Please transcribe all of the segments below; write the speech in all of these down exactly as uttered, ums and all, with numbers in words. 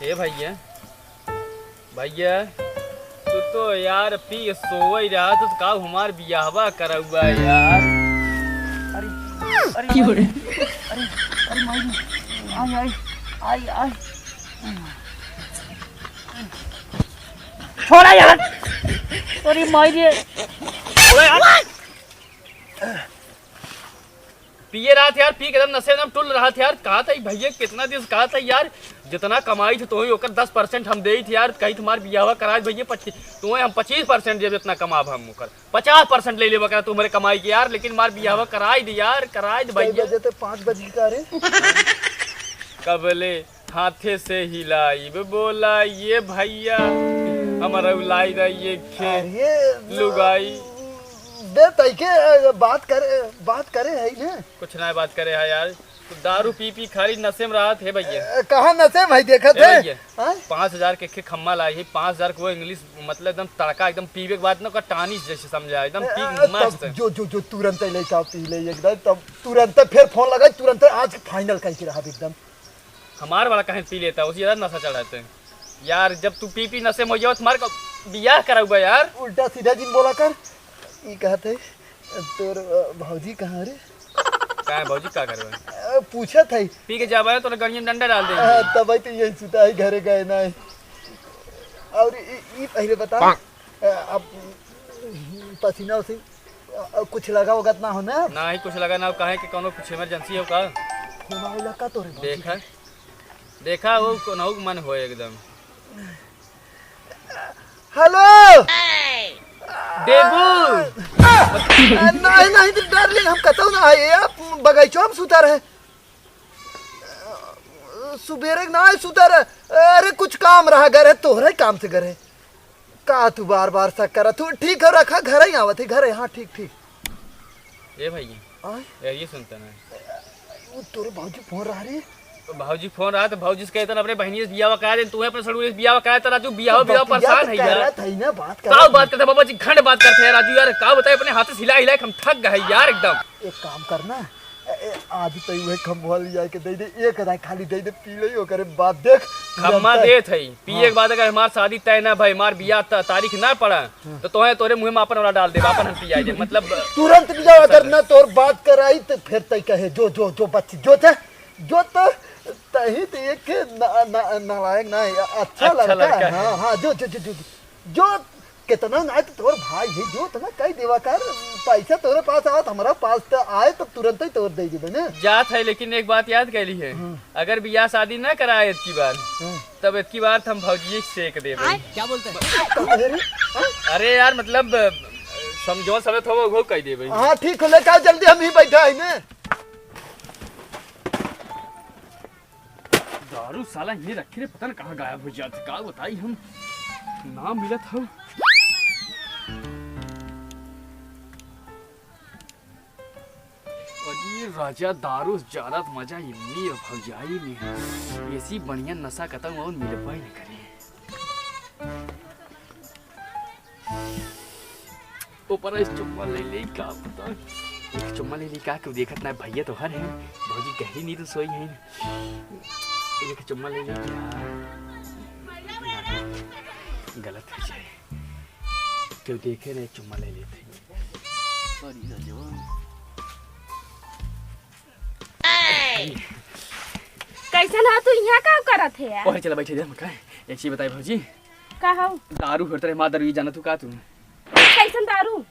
ए भैया, भैया, तू तो यार पी के सोवई रहा, तू तो का हमार बियाहवा करउबा यार। अरे, अरे, क्यों रे? अरे, अरे माई, आई, आई, आई, आई। छोड़ा यार। अरे माई रे। छोड़ा यार। पिए रहत यार, पी के एकदम नशे में एकदम टुल रहत यार। कहत है भैया, कितना दिन से कहत है यार, जितना कमाई थे तोही ओकर दस परसेंट हम देई थे यार। कही तुम्हार बियाहवा कराए भैया, पच्चीस, तुम्हें हम पच्चीस परसेंट देब, जितना कमाब हम ओकर पचास परसेंट ले लेबा करा तुम्हारे कमाई के यार, लेकिन हमार बियाहवा कराए दे यार, कराए दे कै भैया। बजे थे? पाँच बजे का रे? कबले हाथे से हिलाइब बोला ये भैया, हमारा उलाई रही ये खे अरे लुगाई। बे तई के, अ, बात करे, बात करे है ना? कुछ ना बात करे है यार, तू दारू पी पी खाली नशे में रहत है भैया। अ, कहाँ नशे में है देखत ए है? भैया, हाँ? पाँच हजार के, के खम्मा लाई है, पाँच हजार के वो इंग्लिश मतलब एकदम तड़का, एकदम पीवे के बाद ना ओकर टानिस जैसे समझा, एकदम पी अ, मस्त। तब जो, जो, जो तुरंत लेके आओ पी ले एकदम, तब तुरंत फिर फोन लगाई, तुरंत आज फाइनल करके रहा एकदम। हमार वाला कहीं पी लेता, उसी ज्यादा नशा चढ़ाते हैं। यार, जब तू पी पी नशे में हो जाओ, तुम्हारे को बियाह कराऊबा यार। उल्टा सीधा जिन बोला कर। ई कहत है, तोर, अ, भौजी कहाँ रे? का है भौजी, का करबे? अ, पूछत है। पी के जाबे तो गड़िया में डंडा डाल दे। हाँ, तब तो यही सुता है, घरे गए ना है। और ई, ई पहले बता, अ, अब पसीना उसीना, अ, कुछ लगा वगत ना हो ना? ना ही कुछ लगा ना, काहे कि कोनो कुछ इमरजेंसी हो का? फोन आवेला का तोरे भौजी? देखा, देखा वो कोनो के मन होए एकदम। हेलो। देबू। अ, नहीं, नहीं, तो डार्लिंग, हम कतौ ना आए, आप बगीचो में सुता रहे। सुबेरे के ना आए, सुता रहे। अरे, कुछ काम रहा, घर है, तोहरे काम से घर है। का तू बार बार शक करा? तू ठीक हो, रखा, घर ही आवत है, घर है, हाँ, ठीक, ठीक। ए भैया, आय? यार, ये सुनता ना। वो तोरे भौजी फोन रहा रे। तो भौजी फोन रहा तो भौजी से कहता ना, अपने बहनी से बियाह करा दे, तू अपने सड़ुए से बियाह करा दे, राजू, बियाह, तो बियाह बतिया परेशान तो है यार। करत है ना, बात का करत बात है। करता बाबा जी, घंट बात करते हैं राजू यार, का बताए, अपने हाथ से हिला हिला के हम थक गए यार एकदम। एक काम करना, ए, ए, आज तो वह खम्मा ले जाके दे दे, एक राय खाली दे दे, पी ले, ओकरे बाद देख। खम्मा निरंतर। देत है, पिए के हाँ। बाद अगर हमार शादी तय ना भई, हमार बियाह त-, तारीख ना पड़ा, हाँ। तो तोहे तोरे मुँह में आपन वाला डाल देब, आपन हम पियाई देब, मतलब तुरंत ले जाओ, अगर ना तोर बात कराई तो फिर तय कहे, जो, जो, जो बच्ची, जो थे, जो तो तही तो एक ना, ना, नालायक ना है, अच्छा अच्छा लड़का है। लड़का है। हाँ, हाँ, जो, जो, जो, जो, जो। जो कितना ना तो तोर भाई है, जो इतना कह देवा कर, पैसा तोरे पास आवत, हमारा पास तो आए तो तुरंत ही तोर दे देबे ना। जात है, लेकिन एक बात याद कैली है, हाँ। अगर बियाह शादी ना कराए इतकी बार, हाँ। तब इतकी बार तो हम भौजी सेक देबे। आय? क्या बोलते हैं? कहे रे? हाँ? अरे यार, मतलब, समझो, समझ हो, वो कह देबे। हाँ, ठीक हो, लेके आओ जल्दी, हम ही बैठा है ना। दारू साला यहीं रखे रे, पता न कहाँ गायब हो जात। का बताई हम, ना मिलत हौ। अरे राजा, दारू ज्यादा मजा इन्नी और भौजाई में है। ऐसी बढ़िया नशा कतौ और मिलबे न करे। ऊपर से चुम्मा ले ले, का पता। एक चुम्मा ले ले, का केहू देखत ना, भैया तोहर है, भौजी गहरी नींद सोई है। एक चुम्मा ले ले, का? गलत हो जाए, केहू देखे ना, एक चुम्मा ले लेते। सॉरी, सॉरी। कैसन हो तू, यहाँ का करत है यार? ओहे, चला बैठे दे, हम का? एक चीज बताई भौजी, का हौ? दारू होत रहे, मार दारू, ई जानत हौ का तू? कैसन दारू?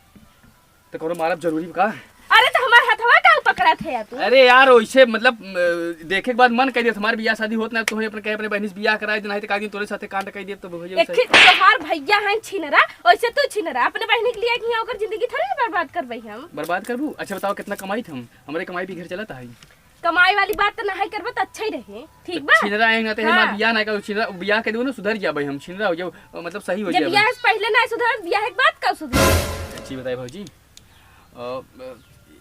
तो कौनो मारब जरूरी बा का? अरे तो हमार हथवा का पकड़त है यार तू? अरे यार, वैसे मतलब, अ, देखे के बाद मन कह दिया, हमार बियाह शादी होत ना, तोहे अपने कहे अपने बहनी से बियाह कराए दे, नहीं तो का दिन तोरे साथे कांड कह दिया, तो भैया एक सही। तोहार भैया हैं छिनरा, वैसे तू छिनरा, अपने बहनी के लिए कि ओकर जिंदगी थोड़ी ना बर्बाद करबे हम। बर्बाद करबू? अच्छा बताओ, कितना कमाई थे हम? हमारे कमाई भी घर चलत है। कमाई वाली बात तो नहीं करबे तो अच्छा ही रहे, ठीक तो बा? छिनरा है ना, तो हाँ। हमार बियाह ना का, छिनरा बियाह के देबो ना, सुधर जाबे हम, छिनरा हो जाओ, मतलब सही हो जब जाबे। बियाह से पहले ना सुधर, बियाह के बाद कब सुधर? अच्छी बताए भौजी, अ,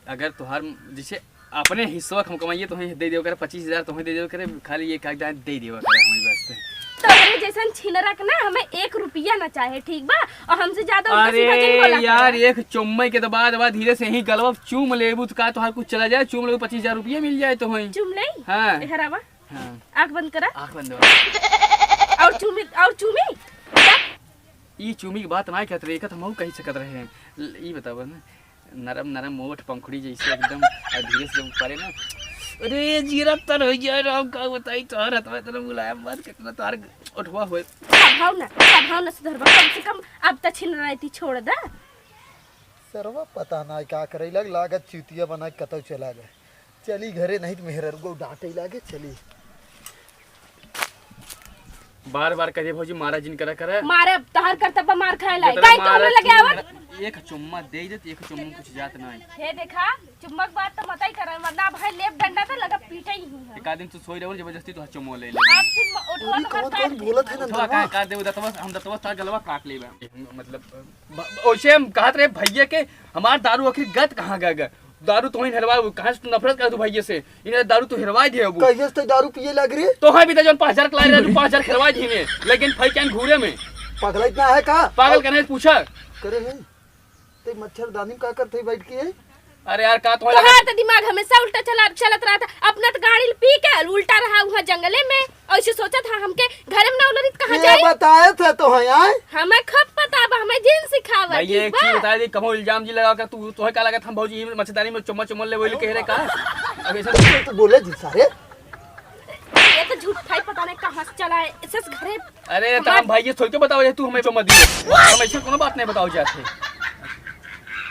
अगर तोहार जैसे अपने हिस्सा हम कमाइए, तोहे दे देवे करे, पच्चीस हजार तोहे दे देवे करे, खाली ये कागजात दे देवे करे हमारे वास्ते। तोहरे जैसन छिनरा के ना हमें एक रुपया ना चाहे, ठीक बा? और हमसे ज्यादा उल्टा अरे सीधा जिन बोला यार, करा। एक चुम्मे के तो बाद, बाद धीरे से ही गलवा चूम लेबू तो का तोहार कुछ चला जाए, चूम लेबू पच्चीस हजार रुपया मिल जाए तोहे। चूम ले? हाँ। ए, हरावा। हाँ। आँख बंद करा। आँख बंद करा। चूमी और चूमी। ई चूमी की बात ना कहत रहे, एक हम कही सकत रहे हैं। ल-, ई बतावा ना, नरम नरम ओठ पंखुड़ी जैसे एकदम, और धीरे से जब परे ना, अरे जियरा तर होइ जाए राम, का बताई तोहर हथवा इतना मुलायम बात, कितना तोहर ओठवा होए। स्वभाव ना, स्वभाव ना सुधरबा, कम से कम अब त छिनराइती छोड़ दा। सरवा पता ना का करे लग, लागत चूतिया बना के कतौ चला गए। चली घरे, नहीं तो मेहररुआ डांटे लागे। चली। बार बार कहे भौजी, मारा जिन करा करा। मारे, तोहर करतब्बा मार खाए लाई। जितना काहे तो मारा हमरा लगे आवत? एक चुम्मा दे देत, एक चुम्मा कुछ जात ना है। हे देखा, चुम्मा के बात तो मत ही करे, वरना अब है लेप डंडा तो लगा पीटे ही हूँ हम। एक आदमी तू सोई रहो, जबरदस्ती तो चुम्मा ले ले। आप फिर म-, उठवा अरे तो कौन मत कौन काट बोलत है ना उठवा का, दरवा? काट दे, दतवा, हम दतवा तार गलवा काट लेबे। मतलब, ब-, ओइसे हम कहत रहे भैया के, हमार दारू आखिर गत कहाँ गए? दारू तो ही हेरवा, कहाँ से तू नफरत कर तू भैया से? इन्हें दारू तो हेरवा दिए अब। कहिए से दारू पिए लग रे? तो हाँ भी तो जौन पाँच हजार के लाए रहे, पाँच हजार हेरवा दिए में, लेकिन फई क्या घूरे में। पागल इतना है का? पागल कहने से पूछा। करे है। ते मच्छरदानी में का करते बैठ के? अरे यार, का तो तोहार तो दिमाग हमेशा उल्टा चला, चलत रहा था। अपना तो गाड़ी पी के उल्टा रहा हुआ जंगले में। ऐसे सोचा था हमके घरे में ना उलरित कहाँ ये जाए? बताए थे तो है आए? हमें खप पता बा, हमें जिन सिखावा, भाई, ठीक एक बा? चीज बता दी, कबो इल्जाम जी लगा के तू, तोहे का लगत हम भौजी मच्छरदानी में चुम्मा चुम्मा ले वही कह रहे का? अब ऐसा तो बोले जी सारे। ये तो झूठा ही पता नहीं कहाँ से चला है। इसे घरे अरे, तो हमार हम भाई ये थोड़ी के बताओ, ये तू हमें चुम्मा दी। हम ऐसे कोनो बात नहीं बताओ जाते।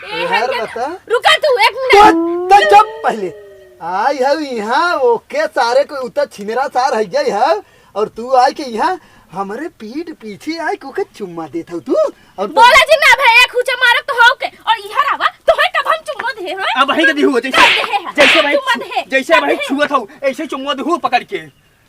ए, यार, हरिया, बता। रुका तू, एक मिनट। तो, तो चुप पहले। आई है यहाँ, ओके, सारे को उतना छिनरा सार है जाई है, और तू आए के यहाँ हमारे पीठ पीछे आए के ओके चुम्मा देत हो तू, और तो बोला जी ना भाई, एक हुचा मारब तो हो के, और इहर आवा, तो है कब हम चुम्मा दे, हाँ? अब वहीं के दिहू, जैसे, कब दे है? जैसे भाई चुम्मा दे है? जैसे कब भाई दे है? छुअत हो, ऐसे चुम्मा दिहू पकड़ के।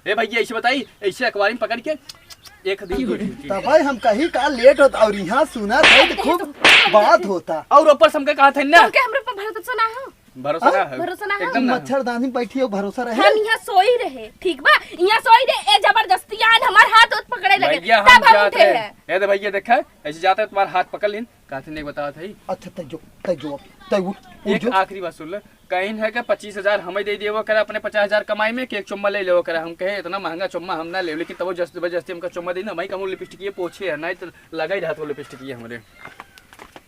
ए भैया, ऐसे बताई, ऐसे अखबारी में पकड़ के एक दिन दो दिन। तब भाई हम कहीं का लेट होता और यहाँ सुना था तो खूब बात होता। और ऊपर से हमके कहा था ना। तुमके हमरे पर भरोसा ना हो? भरोसा ना हाँ? हो। भरोसा ना हो? एकदम ना हो। मच्छरदानी बैठी हो, भरोसा रहे। हम यहाँ सोई रहे, ठीक बा? यहाँ सोई रहे, ए जबरदस्ती आन हमार हाथ उत पकड़े लगे, भैया, हम तब हम जाते उठे हैं। हैं। ए दे भैया, देखा, ऐसे जाते हैं, तुम्हारा हाथ पकड़ लीन, कहते नहीं बतावत है। अच्छा, तै जो, तै जो, तै उठ, उठ एक जो। आखिरी बात सुन ले, कहीं है कि पच्चीस हजार हमें दे दिए वो करे अपने पचास हजार कमाई में, कि एक चुम्मा ले ले वो करे। हम कहे, "इतना महंगा चुम्मा हम ना ले," लेकिन तब वो जस-, जबरदस्ती हमका चुम्मा दी ना, मैं कहूँ लिपस्टिक ये पोछे है, नहीं तो लगा ही रहत वो लिपस्टिक ये हमरे।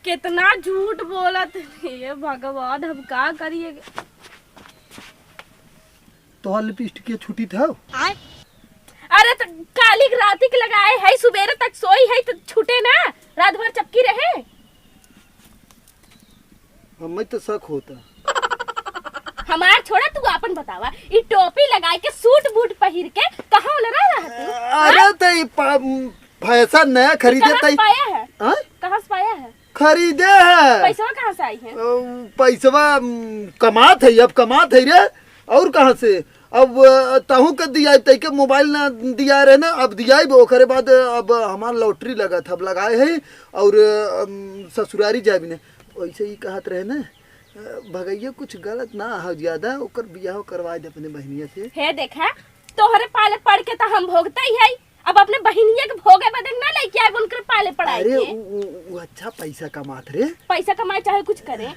कितना झूठ बोलत है, हे भगवान, हम का करिए? तोहार लिपस्टिक के छुट्टी था? अरे तो काली के राती के लगाए है, सुबेरे तक सोई है तो छूटे ना, रात भर चपकी रहे। हमें तो शक होता। हमार छोड़ा, तू आपन बतावा, ई टोपी लगाए के सूट बूट पहिर के कहाँ उलरा रहा तू? अरे हाँ? तो ई पा-, फैशन नया खरीदे कहाँ से तई। पाया है? हाँ? कहाँ से पाया है? खरीदे है। पैसवा कहाँ से आई है? अ, पैसवा, उम, कमात है, अब कमात है रे, और कहाँ से? अब, अ, तहू के दिया, तई के मोबाइल ना दिया रहे ना, अब दिया ही ओकरे बाद, अब हमार लॉटरी लगा था, अब लगाए है, और, अम, ससुरारी जाए भी ना। वैसे ही कहत रहे ना, अ, भगैया कुछ गलत ना हो ज्यादा, ओकर बियाह करवा दे अपने बहनिया से। हे देखा, तोहरे पाले पड़ के तो हम भोगते ही है, अब अपने बहिनिया के भोगे बदे ना लेके आए, उनकर पाले पड़ाए अरे, के। उ, उ, उ अच्छा पैसा कमात रे। पैसा कमाए चाहे कुछ करे,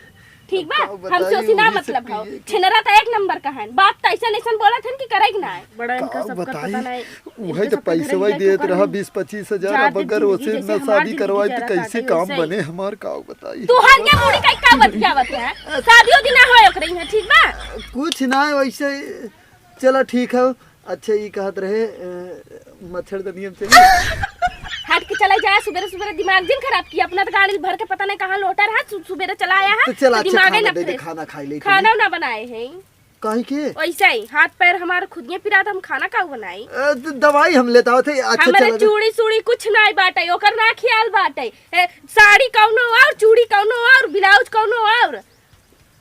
ठीक बा? का बताई, हमसे ओसी ना उही से मतलब हो। पिए के। छिनरा तो एक नंबर का है, बात तो ऐसा ऐसा बोलत हन कि करे के ना है। बड़ा इनका का सबका बताई, पता नहीं। उहे इनके तो सबके घर पैसवा ही इहे देत ठोकर रहा है। बीस पच्चीस हजार, जात अब अगर जिंदगी ओसे जैसे ना हमार शादी जिंदगी करवाई तो जरा कैसे काटे काम ओसे। बने हमार, का बताई। तोहार के बूढ़ी का का बतियावत है? शादी उदी ना होए ओकरे इहाँ, ठीक बा? कुछ ना है वैसे। चला ठीक है। अच्छा, ई कहत रहे, अ, मच्छरदनिया में चली। हट के चला जाए, सुबेरे सुबेरे दिमाग जिन खराब किया। अपना तो गाड़ी भर के पता नहीं कहाँ लोटा रहा, सु-, सुबेरे चला आया है, तो चला, तो अच्छा, दिमागे खाना ना दे दे, फ्रेश। खाना खाई ले खाना पहले। ना बनाए हैं। काहे के? वैसे ही हाथ पैर हमार खुदिये पिरात, हम खाना का बनाई? अ, द-, दवाई हम लेता होते, अच्छा, हमारे चला दे। चूड़ी सूड़ी कुछ नहीं बाटे, ओकर ना ख्याल बाटे। ए, साड़ी कौनो और, चूड़ी कौनो और, ब्लाउज कौनो और।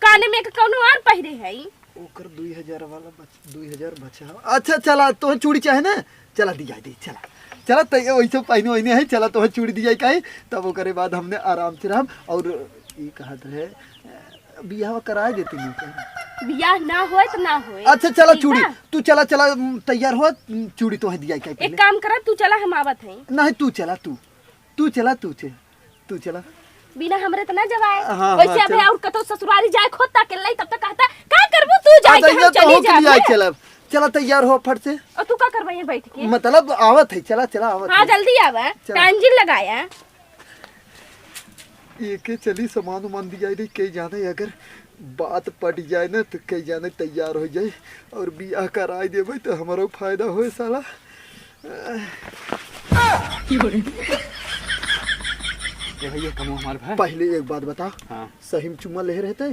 काने में के कौनो और पहिरे है? ओकर दुई हजार वाला बच-, दुई हजार बचा हो। अच्छा, चला, तोहे चूड़ी चाहे ना? चला, दिया दे, चला। चला, त ये वैसे पहिने वहिने है, चला, तोहे चूड़ी दिया काहे? तब ओकरे बाद हमने आराम से रहब। और ई कहत रहे, अ, बियाह कराए देती नहीं क्या? बियाह ना होए तो ना होए। अच्छा, चला, ठीक चूड़ी, बा? तू चला, चला, उम, तैयार हो, उम, चूड़ी तोहे दिया काहे एक पहले? काम करा, तू चला, हम आवत हैं। नहीं, तू चला, तू। तू चला, तू चे-, तू चला। बिना हमरे त ना जवाए। हाँ, वैसे हाँ, अबे चला। और कतौ ससुरारी जाए खोता के लाई, तब तक कहता, "का करबू तू जाए आ, के, हम जइया तो चली हो के जाब लिया ना।" चलब। चला तैयार हो फट से। और तू का करबा ये बैठ के? मतलब आवत है, चला, चला, आवत हाँ, है। जल्दी आवा, चला। टाइम जिन लगाया। एके चली सामान उमान दिया रे, कई जाने अगर बात पट जाए ना तो कई जाने तैयार हो जाए और बियाह कराई देबे तो हमरो फायदा होए साला। ए भैया, कमो हमार भाई। पहले एक बात बता, हाँ। सही में चुम्मा लेहे रहते?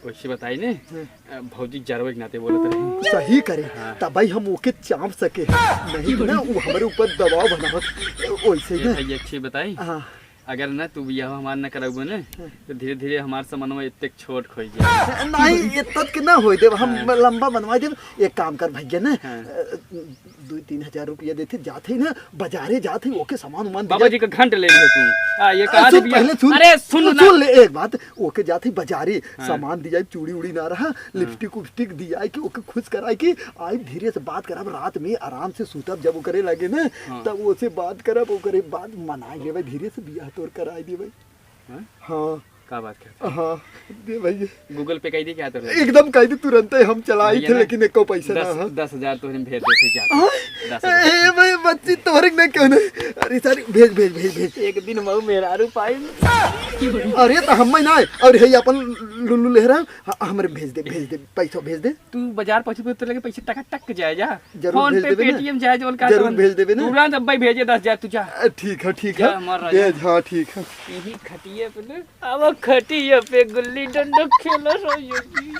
वैसे बताई ने, हाँ। अ, भौजी जरवे के नाते बोलत रही। सही करे, हाँ। तब भाई हम ओके चाप सके, नहीं तो ना वो हमरे ऊपर दबाव बनावत। वैसे ही ए ना। भैया, अच्छी बताई, हाँ। अगर ना तू बियाह हमार ना करबो ने, हाँ। तो धीरे धीरे हमार समनवा इतने छोट खोई जाए। नहीं, इतना के ना होई देब, हम हाँ। लंबा बनवा देब। एक काम कर भैया ना, हाँ। अ, दो तीन हजार रुपया देते, जात है ना, बाजारे जात है, ओके सामान उमान बाबा दिया। जी का घंट ले लिया तू। आ, ये अरे कहा सुन, दिया? पहले सुन, अरे सुन ना। सुन ले एक बात, ओके जात है बाजारे, हाँ। सामान दिया, चूड़ी उड़ी ना रहा, हाँ। लिपस्टिक उपिस्टिक दिया कि ओके खुश कराए कि आई धीरे से बात करब, रात में आराम से सूतब, जब ओकरे लगे ना, हाँ। तब ओसे बात करब, ओकरे बाद मनाई लेबे, धीरे से बियाह तोर कराई देबे। हाँ? हाँ। का बात करते? हाँ, दे भैया। Google Pay कई दे क्या तोरे? एकदम कई दे, तुरंते हम चलाई भैया थे, ना, लेकिन एको पैसा ना दस, है। दस हजार तोहरे में भेज देते जाते। हाँ? दस हजार। ए भाई, बच्ची तोहरे में क्यों नहीं? अरे सारी भेज, भेज, भेज, भेज। एक दिन मऊ मेहरारू पाई। अरे तो हम ना, और है अपन लुल्लू लेहरा, ह-, हमरे भेज दे, भेज दे, पैसा भेज दे। तू बाजार पहुँचबे तो लगे पैसे टका टक जाए जा। जरूर फोन भेज पे, देबे ना। Paytm जाए, जवन का जरूर तवन। भेज देबे ना। तुरंत अब्बे भेजे दस हजार तू जा। अ, ठीक है, ठीक जा है। हमार राजा। भेज, हाँ, ठीक है। यही खटिया पे ना। अब खटिया पे गुल्ली डंडा खेल रही होगी।